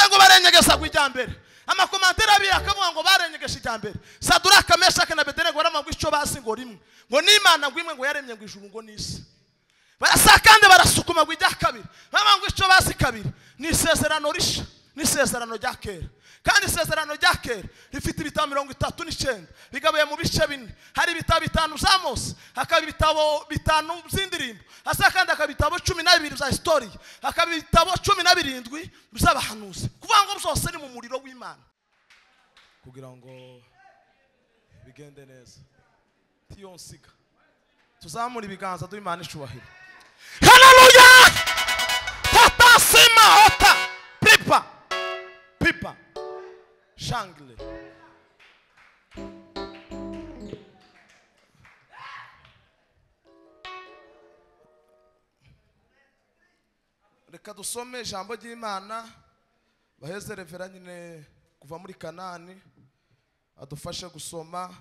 Bavuze ngo barenyegeza ijya mbere. Amakomantere abiri akavuga ngo barenyegesha ijya mbere. Saduraka, Meshaki na Abedenego baramubwira icyo bazi ngo rimwe, ngo n'Imana ngo imwe ngo yaremye ngo ijuru ngo n'isi. Barasakande barasukuma ngo ijya kabiri, baravuga ngo icyo bazi kabiri ni isezerano risha, ni isezerano rya kera. Kandi isezerano rya kera rifite ibitabo 39 bigabuye mu bice bine. Hari ibitabo 5 bya Mose, hakaba ibitabo 5 by'indirimbo, hasa kandi hakaba ibitabo 12 bya historia, hakaba ibitabo 17 by'abahanuzi. Kuvuga ngo byose ni mu muriro w'Imana kugira ngo bigende neza. Tiyonsiga tuzamura ibiganza duha Imana icubahiro. Haleluya! Tata sima ota pipa pipa shangle. Reka dusome ijambo ry'Imana baheze revera nyine kuva muri Kanani adufashe gusoma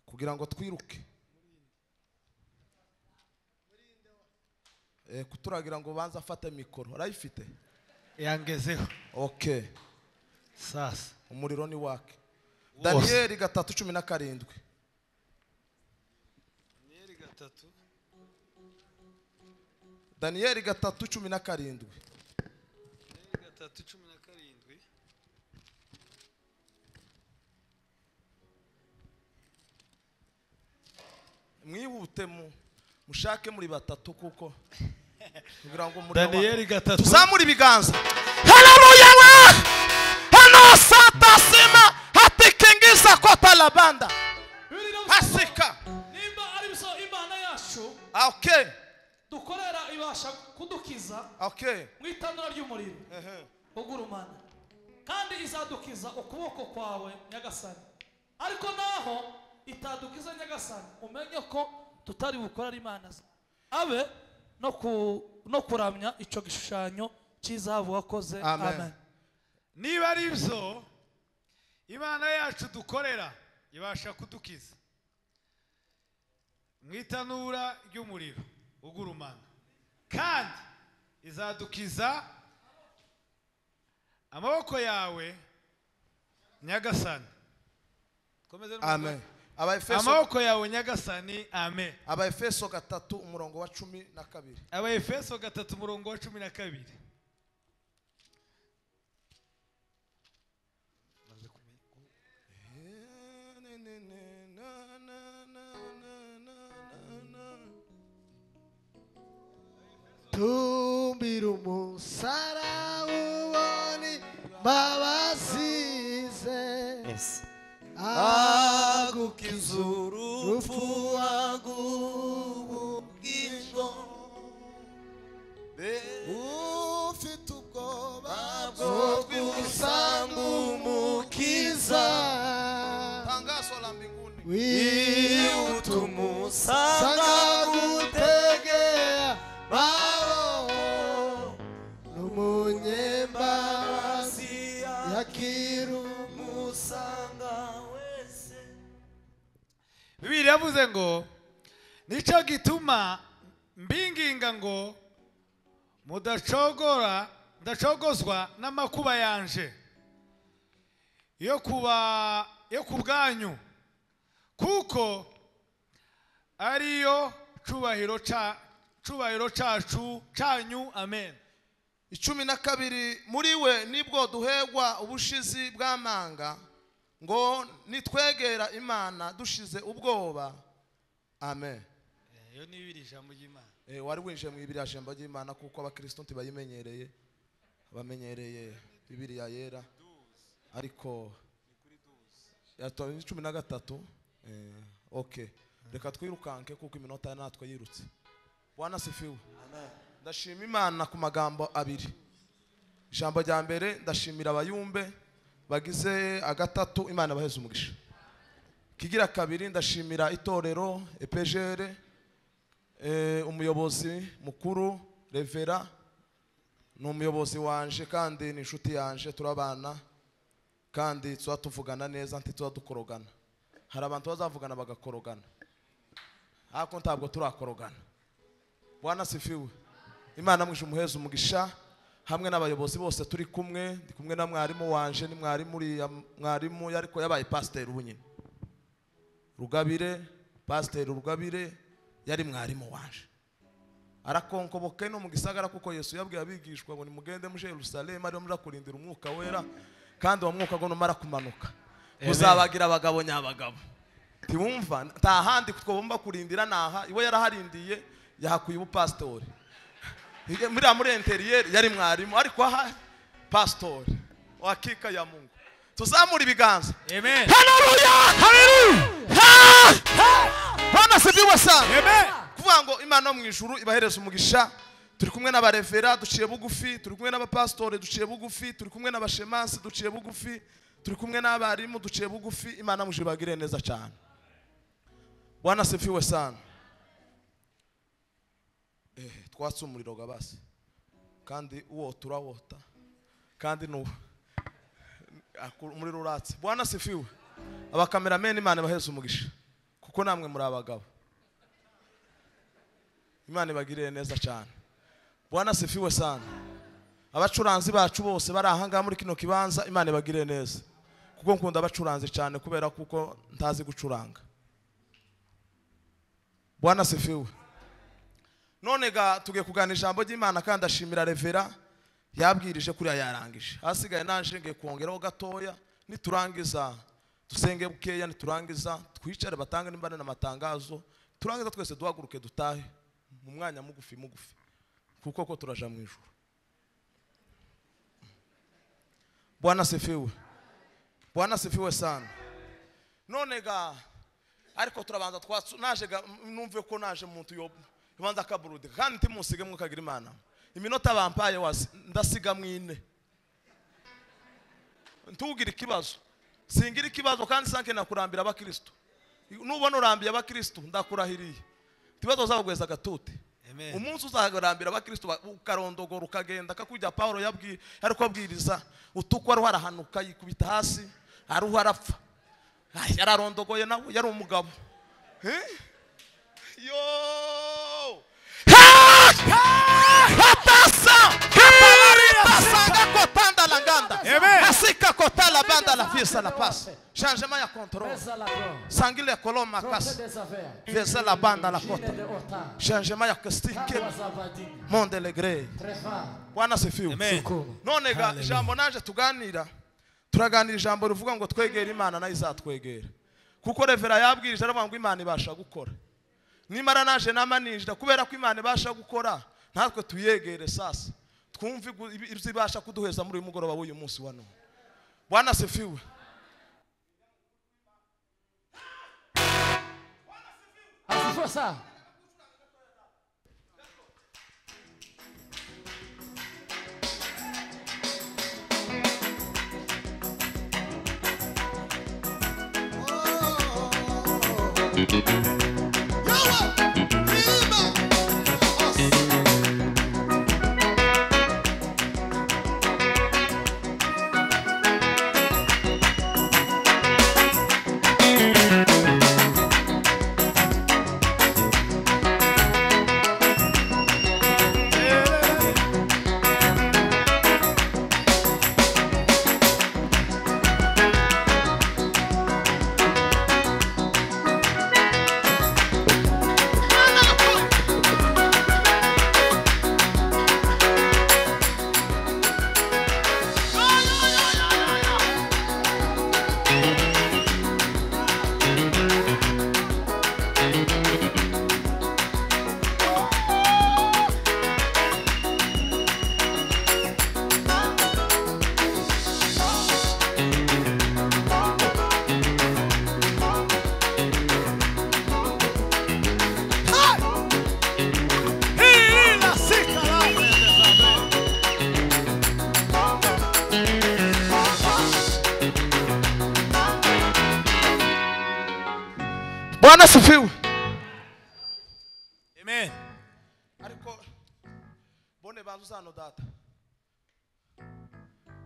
kugira ngo twiruke. Kuturagira ngo banza afate mikoro. Arayifite? Yangezeho. Okay. Sasa umuriro ni wake. Danieli 3:17. Danieli 3. Danieli 3:17. Danieli 3:17. Mwihute mushake muri batatu kuko kugira ngo muri Danieli 3 tuzamura ibiganza. Haleluya! Hano sata sema hatikingiza kota la banda. Hasika. Nimba ari biso Imana yacu. Okay. Dukorera ibasha kudukiza. Okay. Mwitanura ry'umuriro. Ugurumana. Kandi izadukiza ukuboko kwawe Nyagasani. Ariko naho itadukiza Nyagasani, umenye ko tutari bukora Imana abe no kuramya ico gishushanyo cy'izahabu wakoze. Amen. Niba ari byo Imana yacu dukorera ibasha kudukiza mu itanura ry'umuriro ugurumana, kandi izadukiza amaboko yawe Nyagasani. Amen. Amaboko yawe Nyagasani. Amen. Abaefeso 3 umurongo wa 12. Abaefeso 3 umurongo wa 12. Tumbira umusaraba ubone imbabazi ze. Yes. Agukiza urupfu agubugingo, ufite ubwoba bwo gusanga Umukiza. Tangazo la mbinguni wihuta umusanga gutegera maboko n'umunyembabazi yakira umusanga. Bibiri yavuze ngo nico gituma mbinginga ngo mudacogora ndacogozwa n'amakuba yanje yo kuba yo kubwanyu, kuko ariyo cubahiro cacu canyu. Amen. 12 muri we nibwo duhegwa ubushizi bw'amanga ngo nitwegera Imana dushize ubwoba. Amen. Iyo ni ibiri ijambo ry'Imana. Wari winjiye mu ibiri ijambo ry'Imana kuko abakristo ntibayimenyereye, bamenyereye Bibiliya yera, ariko yatoye 13. Okay, reka twirukanke kuko iminota natwe yirutse. Bwana sifiwe. Amen. Ndashima Imana ku magambo abiri. Ijambo rya mbere ndashimira abayumbe bagize agatatu, Imana baheze umugisha. Kigira kabiri ndashimira itorero EPGR, umuyobozi mukuru Revera ni umuyobozi wanje kandi ni inshuti yanje, turabana kandi tuba tuvugana neza, ntituba dukorogana. Hari abantu bazavugana bagakorogana, ariko ntabwo turakorogana. Bwana sifiwe. Imana mwije umuheza umugisha hamwe n'abayobozi bose turi kumwe. Ndi kumwe na mwarimu wanje, ni mwarimu uri mwarimu yariko yabaye pasteur ubu nyine. Rugabire, pasteur Rugabire yari mwarimu wanje. Arakonkoboke no mu gisagara kuko Yesu yabwiye abigishwa ngo nimugende mu Yerusalemu ari mura kurindira umwuka wera, kandi uwo mwuka ngo numara kumanuka muzabagira abagabo nyabagabo. Tiwumva nta handi twobomba kurindira naha iwe yaraharindiye yahakuye ubupastori. Muri interieur yari mwarimu ariko aha pastor wakika ya Mungu. Tuzamura ibiganza. Amen. Haleluya! Haleluya! Bwana sifiwe sana. Amen. Kuvuga ngo Imana mu ijuru ibahereza umugisha. Turi kumwe n'abarevera duciye bugufi, turi kumwe n'abapastori duciye bugufi, turi kumwe n'abashemasi duciye bugufi, turi kumwe n'abarimu duciye bugufi. Imana mu ijuru ibagire neza cyane. Bwana sifiwe sana. Twatse umuriro gabasi kandi uwo turawota kandi no umuriro uratse. Bwana sifiwe. Abakamerameni Imana ibaheze umugisha kuko namwe muri abagabo. Imana ibagirire neza cyane. Bwana sifiwe sana. Abacuranzi bacu bose bari aha muri kino kibanza Imana ibagirire neza kuko nkunda abacuranzi cyane kubera kuko ntazi gucuranga. Bwana sifiwe. None ga tugiye kuganira ijambo ry'Imana kandi ashimira Revera yabwirije kuri yarangije. Hasigaye nanje ngiye kongeraho gatoya, niturangiza dusenge bukeya, niturangiza twicare batange nimbane n'amatangazo, turangiza twese duhaguruke dutahe mu mwanya mugufi mugufi kuko ko turaja mu ijuru. Bwana sifiwe. Bwana sifiwe sana. None ga ariko turabanza twatsu naje ga numve ko naje muntu yo banza kaburude kandi timusige mukagira Imana. Iminota bampaye wasi ndasiga mwine. Ntugira ikibazo. Singira ikibazo kandi sanke nakurambira abakristo. Nubona urambiye abakristo ndakurahiriye. Tibazo uzabagweza gatute. Umunsi uzagarambira abakristo ukarondogora ukagenda kakujya Paulo yabwiye ariko abwiriza utukwa ruharahanuka yikubita hasi aruha arapfa. Yararondogoye nawe yari umugabo. Yo! Hatasa! Hatalita kotanda la nganda. Asika kotala banda la fisa la passe. Changement ya contrôle. Sangile koloma kas. Vesa la banda la kota. Changement ya kastike. Monde legre. Bwana sifiwe. None ga jambo naje tuganira. Turaganira ijambo rivuga ngo twegere Imana nayo izatwegera. Kuko Revera yabwirije aravuga ngo Imana ibasha gukora. Nimara naje namanije kubera ko Imana ibasha gukora natwe tuyegere sasa twumve ibasha kuduheza muri uyu mugoroba w'uyu munsi wa none. Bwana sifiwe. Asifiwe sana. Bwana sifiwe. Amen. Ariko bone banzuzano data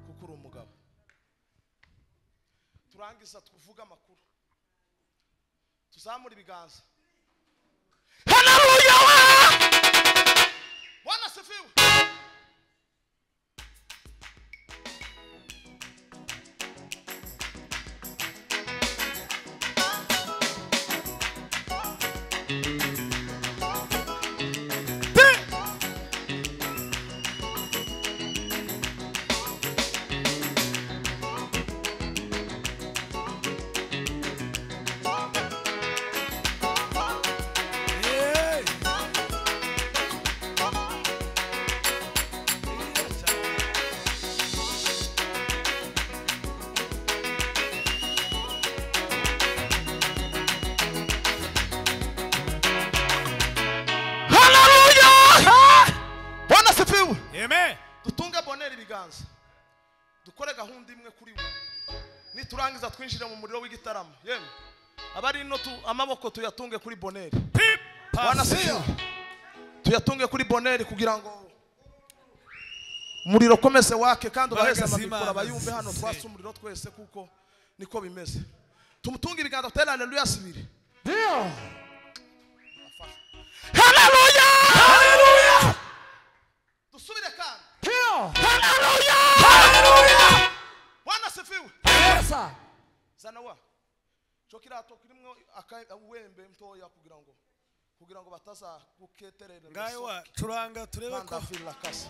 kuko uri umugabo. Turangiza tuvuga amakuru. Tuzamura ibiganza. Haleluya! Bwana sifiwe. asifiwe. Amen. Dutunge bonera ibiganza. Dukore gahunda imwe kuri we. Niturangiza twinjire mu muriro w'igitaramo. Yemwe. Abari no tu amaboko tuyatunge kuri bonera. Bwana siyo. Tuyatunge kuri bonera kugira ngo umuriro komeze wake kandi ubaheze amabikora bayumve hano twasa umuriro twese kuko niko bimeze. Tumutunge ibiganza tera haleluya sibiri. Ndio. Haleluya! Haleluya! Dusubire kandi. Ndio. Haleluya! Haleluya! Bwana sifiwe. Pesa. Zana wa. Cyo kirato kirimwo akawembe mtoya kugira ngo bataza guketerera. Ngayo wa curanga turebe ko afira kasa.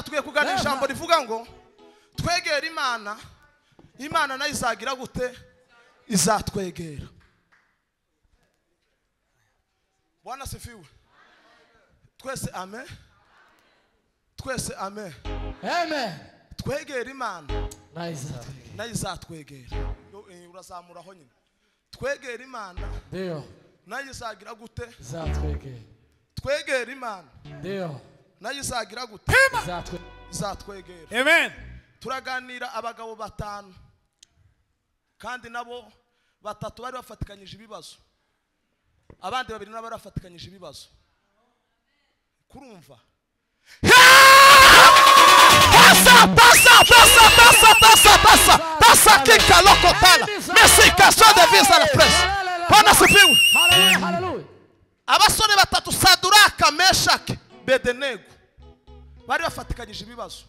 Tugiye kugana ijambo rivuga ngo twegera Imana, Imana nayo izagira gute? Izatwegera. Bwana sifiwe. Twese amen. Twese amen. Amen. Twegera Imana nayo izatwegera. Urazamuraho nyine. Twegera Imana. Ndio. Nayo izagira gute? Izatwegera. Twegera Imana. Ndio. Nayo izagira gute? Izatwegera. Amen. Turaganira abagabo batanu kandi nabo batatu bari bafatikanyije ibibazo, abandi babiri nabo bari bafatikanyije ibibazo. Kurumva pasa pasa pasa pasa pasa pasa pasa kika lokotala mesika so de visa la presse. Bwana sifiwe. Haleluya, haleluya. Abasore batatu Saduraka, Meshaki, Bedenego bari bafatikanyije ibibazo,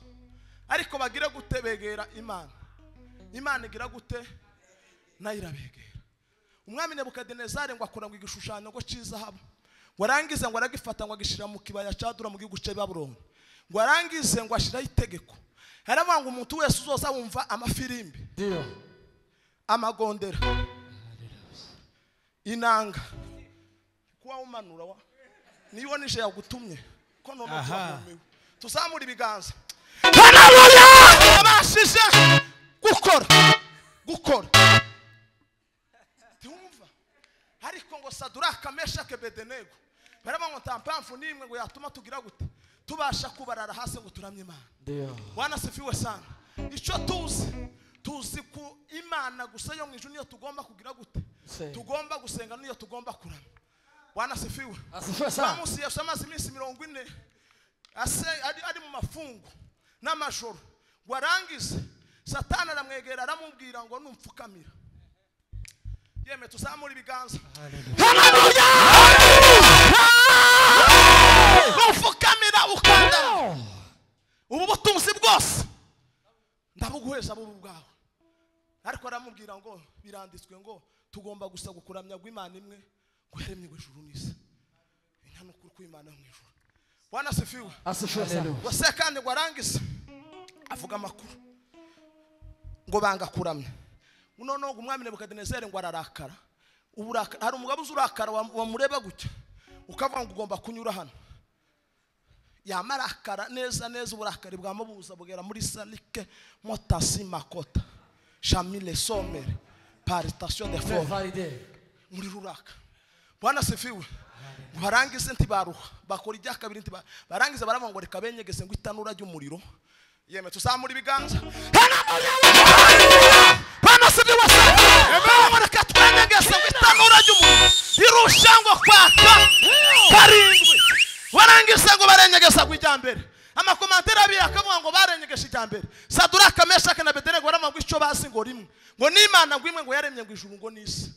ariko bagira gute? Begera Imana. Imana igira gute? Nayo irabegera. Umwami Nebukadinezari ngo akora ngo igishushanyo ngo cy'izahabu, ngo arangize ngo aragifata ngo agishira mu kibaya cyadura mu gihugu cya Babuloni, ngo arangize ngo ashiraho itegeko. Haravuga ngo umuntu wese uzoza wumva amafirimbi, ndio, amagondera, inanga, kuwa umanura wa niyo nije yagutumye ko none twamumiwe. Tuzamura ibiganza. Haleluya! Abashije gukora. Tiumva. Ariko ngo Saduraka, Meshaki, Bedenego baravuga ngo nta mpamvu nimwe ngo yatuma tugira gute? Tubasha kubarara hasi ngo turamye Imana. Ndio. Bwana sifiwe sana. Icyo tuzi ku Imana gusa yo mu ijuru niyo tugomba kugira gute? Tugomba gusenga niyo tugomba kuramya. Bwana sifiwe. Asifiwe sana. Bamusi Yesu amaze iminsi 40 ase ari mu mafungo n'amajoro, ngo arangize Satani aramwegera aramubwira ngo numfukamira Yeme tuzamura ibiganza. Haleluya! Nufukamira ukanda. Ubu butunzi bwose ndabuguheza bubu bwawe. Ariko aramubwira ngo biranditswe ngo tugomba gusa gukuramya gw'Imana imwe ngo yaremye ijuru n'isi. Nta nukuri kw'Imana mu ijuru. Bwana asifiwe. Asifiwe sana. Wase kandi ngo arangize avuga amakuru ngo banga kuramya. Noneho umwami Nebukadinezeri ngo ararakara. Uburakara hari umugabo uzurakara wamureba gutya ukavuga ngo ugomba kunyura hano. Yamarakara neza neza uburakari bwamubuza bugera muri salike motasi makota shamile somere paritation de forme muri ruraka. Bwana asifiwe. Barangize ntibaruha bakora ijya kabiri ntiba barangize baravuga ngo reka benyegeze ngo itanura ry'umuriro. Yeme tuzamura ibiganza. Bwana asifiwe. Reka twenyegeze ngo itanura ry'umuriro irushango kwaka karindwi. Barangize ngo barenyegeza ngo ijya mbere. Amakomantere abiri akavuga ngo barenyegesha ijya mbere. Saduraka Meshaki na Abedenego baravuga ngo icyo bazi ngo rimwe ngo n'Imana ngo imwe ngo yaremye ngo ijuru ngo n'isi.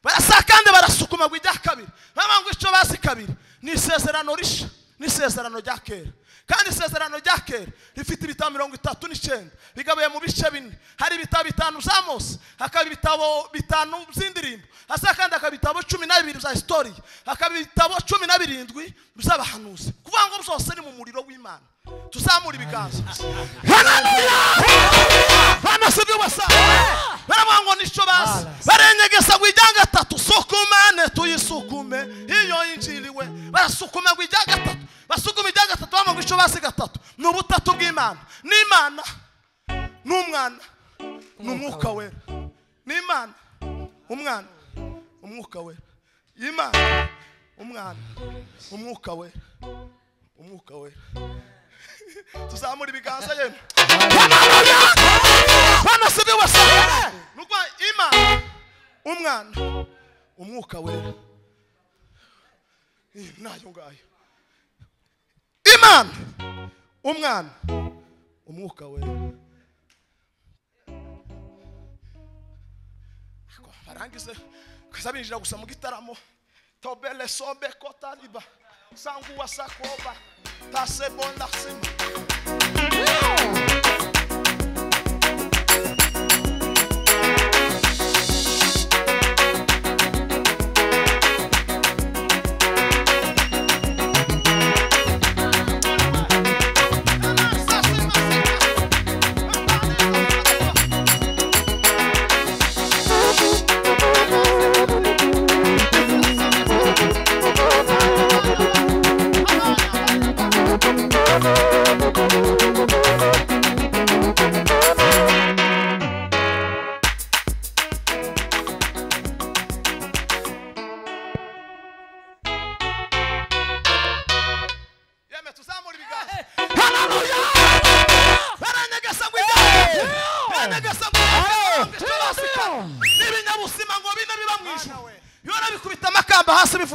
Barasakande barasukuma ngo ijya kabiri. Baravuga ngo icyo bazi kabiri ni isezerano risha n'isezerano rya kera. Kandi isezerano rya kera rifite ibitabo 39 bigabuye mu bice bine. Hari ibitabo 5 bya Mose, hakaba ibitabo 5 by'indirimbo, hasa kandi hakaba ibitabo 12 bya historia, hakaba ibitabo 17 by'abahanuzi. Kuvuga ngo byose ni mu muriro w'Imana. Tuzamura ibiganza. Haleluya! Bwana asifiwe sana. Baravuga ngo nicyo bazi. Barenyegeza ngo ijya gatatu sukumane tuyisukume iyo injiriwe. Barasukuma ngo ijya gatatu. Basukuma ijya gatatu bamwe ngo icyo bazi gatatu. Ni ubutatu bw'Imana. N'Imana n'umwana n'umwuka wera. N'Imana umwana umwuka wera. Imana umwana umwuka wera. Umwuka wera. Tuzamura ibiganza yemwe. Bwana asifiwe sana. Nuko Imana umwana umwuka wera. Nayo ngayo. Imana umwana umwuka wera. Barangize kasabinjira gusa mu gitaramo. Tobele sobe kotaliba sanguwa sakoba tasebonda sima.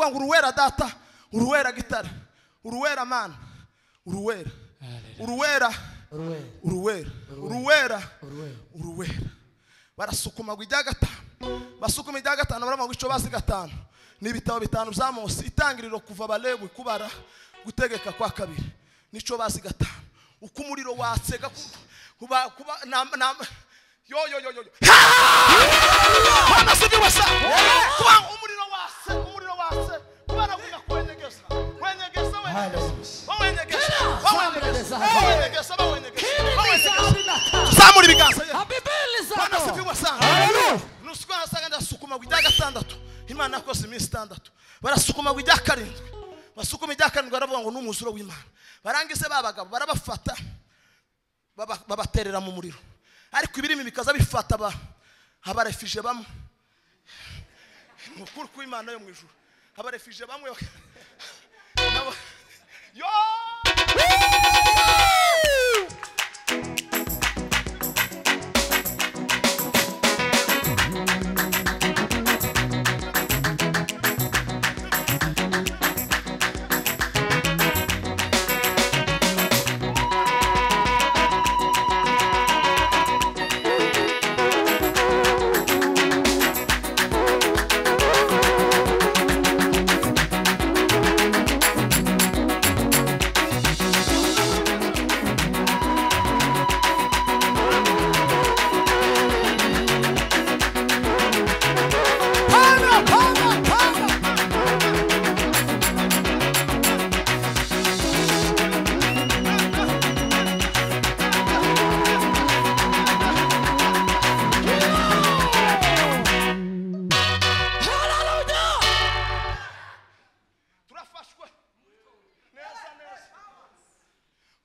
Uruwera data, uruwera gitara, uruwera mana, uruwera, uruwera, uruwera, uruwera, uruwera. Barasukuma ngo ijya gatanu, basukuma ijya gatanu baravuga ngo icyo bazi gatanu ni ibitabo 5 bya Mose, itangiriro kuva Balewi kubara gutegeka kwa kabiri, nico bazi gatanu. Uko umuriro watsega kuba kuba na yo yo yo yo. Bwana asifiwe sana. Kuba umuriro watse, umuriro watse. Kubara kwenyegeza. Wenyegeza wenyegeza. Wenyegeza wenyegeza wenyegeza. Tuzamura ibiganza. Bwana asifiwe sana. Haleluya. Nusukuma asanga sukuma ijya gatandatu. Imana yakoze iminsi 6. Barasukuma ijya karindwi. Basukuma ijya karindwi baravuga ngo n'umuzuro w'Imana. Barangize babagabo barabafata babaterera mu muriro. Ariko ibirimi bikaza bifata abarefije bamwe. Mukuru kw'Imana yo mu ijuru. Abarefije bamwe nabo yo.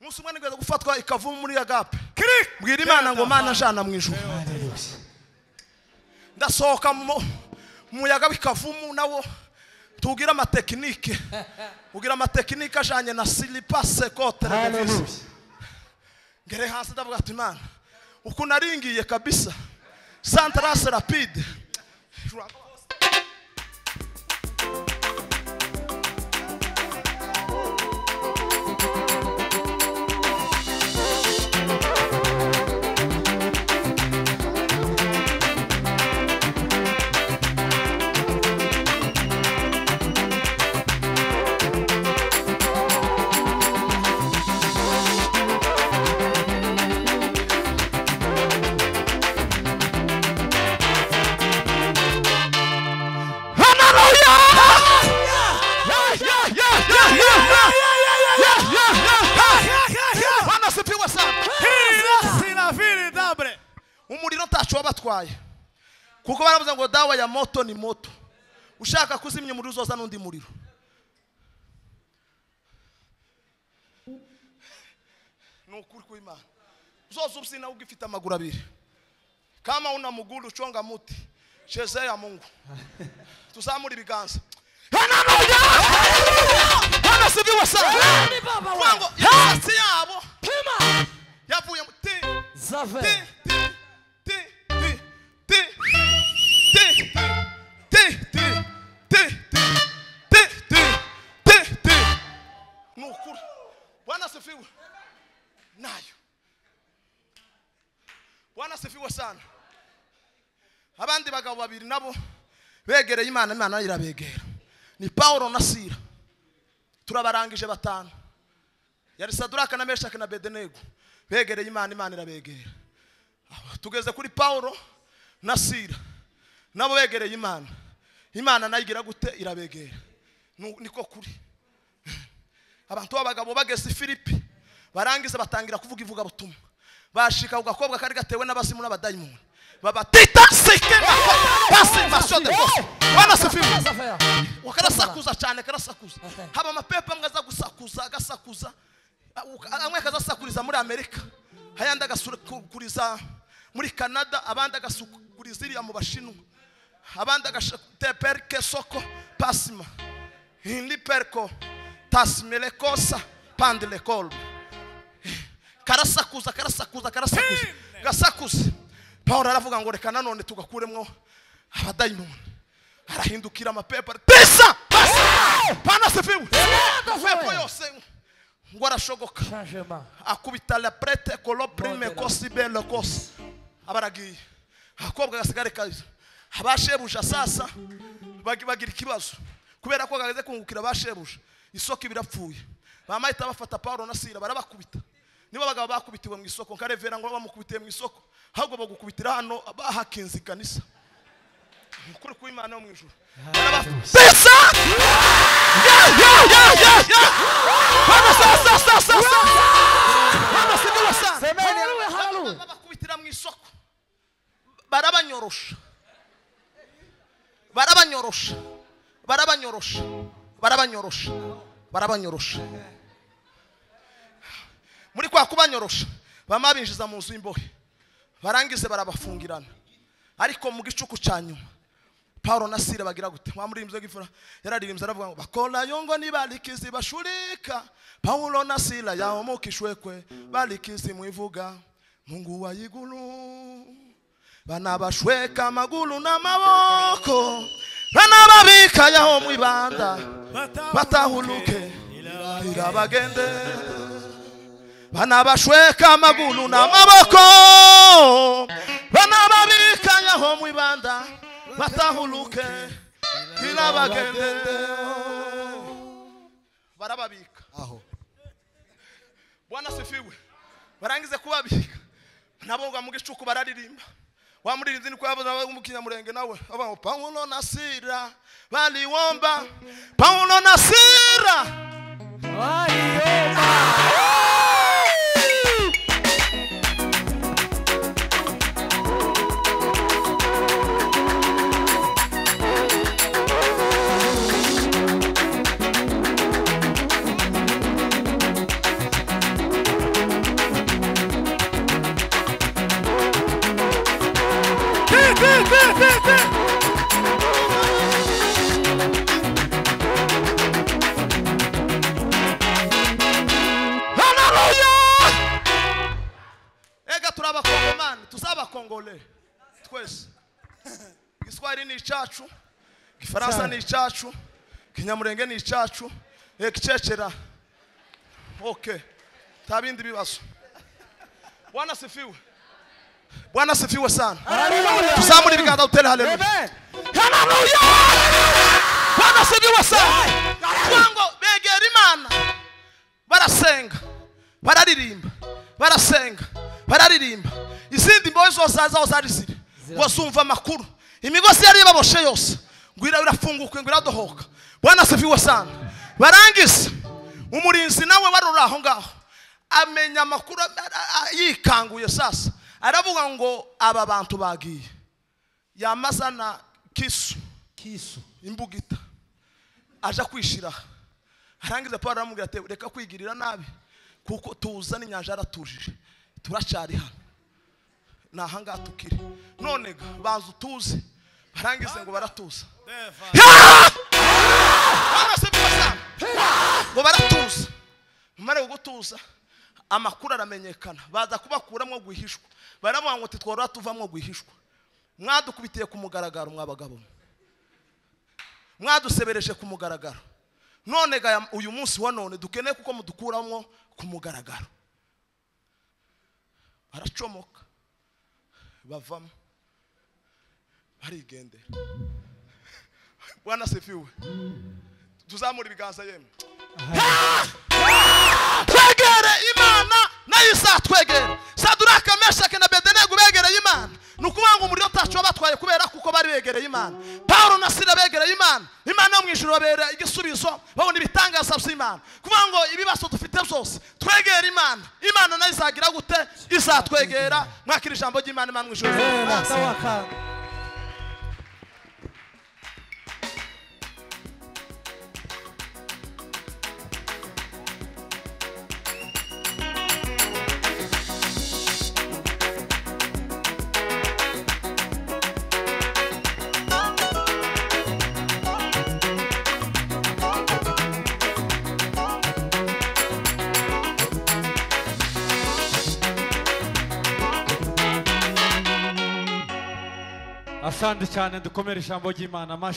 Umunsi umwe nigeze gufatwa ikavumu muri agape. Mbwira Imana ngo Mana njana mu ijuru. Ndasohoka mu muyaga w'ikavumu nawo tugira amatekinike. Ugira amatekinike ajanye na silipase kote. Ngere hasi ndavuga ati Imana uko naringiye kabisa. Santrase rapide. Umuriro ntacu wabatwaye kuko baravuze ngo dawa ya moto ni moto. Ushaka kuzimya umuriro uzoza n'undi muriro. Nukuri kw'Imana uzoza ubusina ugifite amaguru abiri. Kama una muguru uchonga muti chezea Mungu. Tuzamura ibiganza. Bwana sifiwe sana. Kwango yasi yabo yavuye mu ti ti ti ti ti ti ti ti ti ti ti ti. Nukuri. Bwana sifiwe. Nayo. Bwana sifiwe sana. Abandi bagabo babiri nabo begereye Imana, Imana irabegera. Ni Paulo na Sila. Turabarangije batanu. Yari Saduraka na Meshaki na Abedenego. Begereye Imana, Imana irabegera. Tugeze kuri Paulo na Sila. Nabo begereye Imana. Imana nayo igira gute? Irabegera. Niko kuri. Abantu b'abagabo bageze Filipi barangiza batangira kuvuga ivuga butumwa. Bashika ku gakobwa kari gatewe n'abazimu n'abadayimoni. Babatita sikema pasi maso de force. Bwana sifiwe. Wakarasakuza cyane karasakuza. Haba amapepa amwe aza gusakuza agasakuza. Amwe akazasakuriza muri Amerika. Hayandi agasakuriza muri Canada, abandi agasakuriza iriya mu Bashinwa. Abandi agashateperke soko pasima. Hindi perko tasmelekosa pandile kolbe. Karasakuza karasakuza karasakuza. Gasakuza. Paulo aravuga ngo reka nanone tugakuremwo abadayimoni. Arahindukira amapepa. Tisa! Pana sifiwe. Pepo yose ngo arashogoka. Akubita la prete kolo prime kosi bele kosi. Abaragiye. Akobwa gasigare kazo. Abashebusha sasa bagira ikibazo. Kubera ko gageze kungukira abashebusha. Isoko ibirapfuye. Bamahita bafata Paulo na Sila barabakubita. Niba abagabo bakubitiwe mu isoko nkarevera ngo bamukubitiye mu isoko ahubwo bagukubitira hano bahakinze ikanisa. Ukuri kw'Imana yo mu ijuru. Barabafisa! Ya ya ya ya ya. Bana sa sa sa sa sa. Bana sidiwa sa. Babakubitira mu isoko. Barabanyorosha. Barabanyorosha. Barabanyorosha. Barabanyorosha. Barabanyorosha. Muri kwa kubanyorosha bama binjiza mu nzu y'imbohe. Barangize barabafungirana. Ariko mu gicuku ca nyuma Paulo na Sila bagira gute? Wa muri imzo gifura yararirimbye aravuga ngo bakola yongo ni balikizi bashurika. Paulo na Sila yaho mukishwekwe balikizi mwivuga Mungu wa igulu. Banabashweka magulu na maboko banababika yaho mwibanda batahuluke irabagende. Banabashweka magulu na maboko banababika yaho mwibanda batahuluke irabagende. Barababika aho. Bwana sifiwe. Barangize kubabika nabo mu gicuku bararirimba. Wa muririnzi niko yavuze mu kinyamurenge nawe abaho Paulo na Sila baliwomba. Paulo na Sila baliwomba. icacu, Gifaransa ni icacu, Kinyamurenge ni icacu, ekicecera. Okay. Tabindi bibazo. Bwana sifiwe. Bwana sifiwe sana. Tuzamure ibiganza utere haleluya. Haleluya. Bwana sifiwe sana. Twango begera Imana. Barasenga. Bararirimba. Barasenga. Bararirimba. Izindi mbohe zose zaho zari ziri. Wasumva amakuru. Imigozi yari baboshe yose. Ngwira birafunguka ngwira dohoka. Bwana sifiwe sana. Barangiza umurinzi nawe warura aho ngaho. Amenya amakuru yikanguye sasa. Aravuga ngo aba bantu bagiye. Yamazana kisu. Kisu imbugita. Aja kwishira. Arangiza Paul aramubwira ati reka kwigirira nabi kuko tuzana inyanja yaratujije. Turacari hano. Nahanga tukiri. None banza utuze. Barangize ngo baratuza. Ngo baratuza. Mare gutuza amakuru aramenyekana baza kubakuramwo guhishwa. Baravuga ngo titworora tuvamwo guhishwa. Mwadukubitiye ku mugaragaro mwabagabo. Mwadusebereje ku mugaragaro. None ga uyu munsi wa none dukeneye kuko mudukuramwo ku mugaragaro. Baracomoka. Bavamo. Barigendera. Bwana sifiwe. Tuzamura ibiganza yemwe. Twegere Imana nayo izatwegera. Saduraka, Meshaki na Abedenego begereye Imana. Nukuvuga ngo umuriro utacu batwaye kubera kuko bari begereye Imana. Paulo na Sila begereye Imana. Imana yo mu ijuru babera igisubizo, babona ibitangaza by'Imana. Kuvuga ngo ibibazo dufite byose twegere Imana. Imana nayo izagira gute? Izatwegera. Mwakira ijambo ry'Imana, Imana mu ijuru. Asante cyane dukomere ijambo ry'Imana.